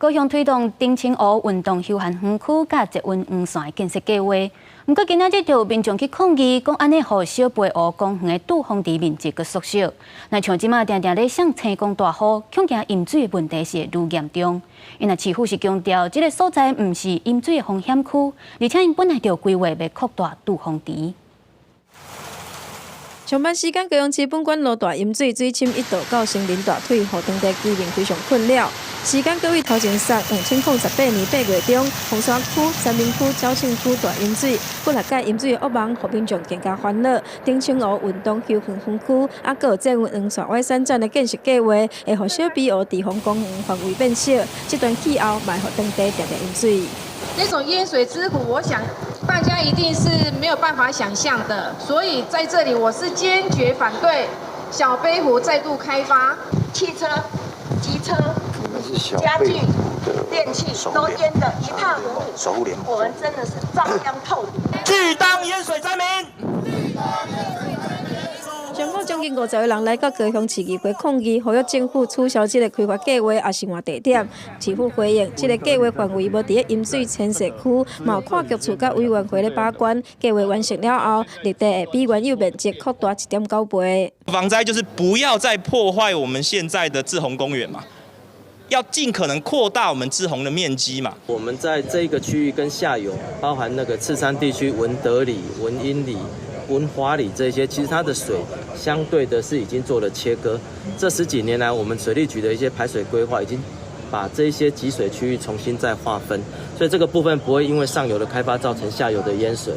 高雄推動澄清湖運動休閒園區佮捷運黃線的建設計畫。毋過今仔日就有民眾去抗議，講按呢予小背湖公園的滯洪池面積閣縮小。若像這馬定定咧摔青光大雨，恐驚淹水的問題是會愈嚴重。𪜶若市府是強調，這个所在毋是淹水的風險區，而且𪜶本來就規劃欲擴大滯洪池。上班時間，高雄市本館路大淹水，水深一度到成人大腿，予當地居民非常困擾。時間閣位頭前說，2018年8月中，鳳山區、三民區、肇慶區大淹水，幾若擺淹水的噩夢，予民眾更加煩惱。澄清湖運動休閒園區，啊，閣有捷運黃線外山站的建設計劃，會予小埤湖滯洪公園範圍變小，這段氣候嘛會予當地定定淹水。這種淹水之苦，我想大家一定是沒有辦法想象的。所以在這裡，我是堅決反對小埤湖再度開發。汽車、機車、家具、電器都淹得一塌糊塗，我們真的是遭殃透頂。拒當淹水災民。上午將近50個人來到高雄市議會抗議，呼籲政府取消這个開發計劃，也是換地點。市府回應，這个計劃範圍無佇咧淹水遷徙區，嘛有跨局處佮委員會咧把關。計劃完成了後，綠地會比原有面積擴大1.9倍。防災就是不要再破壞我們現在的滯洪公園嘛，要盡可能擴大我們滯洪的面積嘛。我們在這個區域跟下游，包含那個赤山地區文德里、文英里、文華里這些，其實它的水相對的是已經做了切割。這十幾年來，我們水利局的一些排水規劃已經把這些集水區域重新再劃分，所以這個部分不會因為上游的開發造成下游的淹水。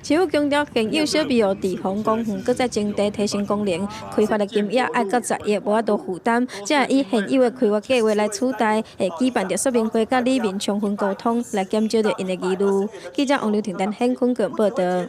市府強調，現有小埤湖滯洪公園閣再徵地提升功能，開發的金額愛到10億，無法度負擔，才會以現有的開發計劃來取代，會舉辦著說明會，佮里民充分溝通，來減少著𪜶的疑慮。記者王劉婷丹、顯坤報導。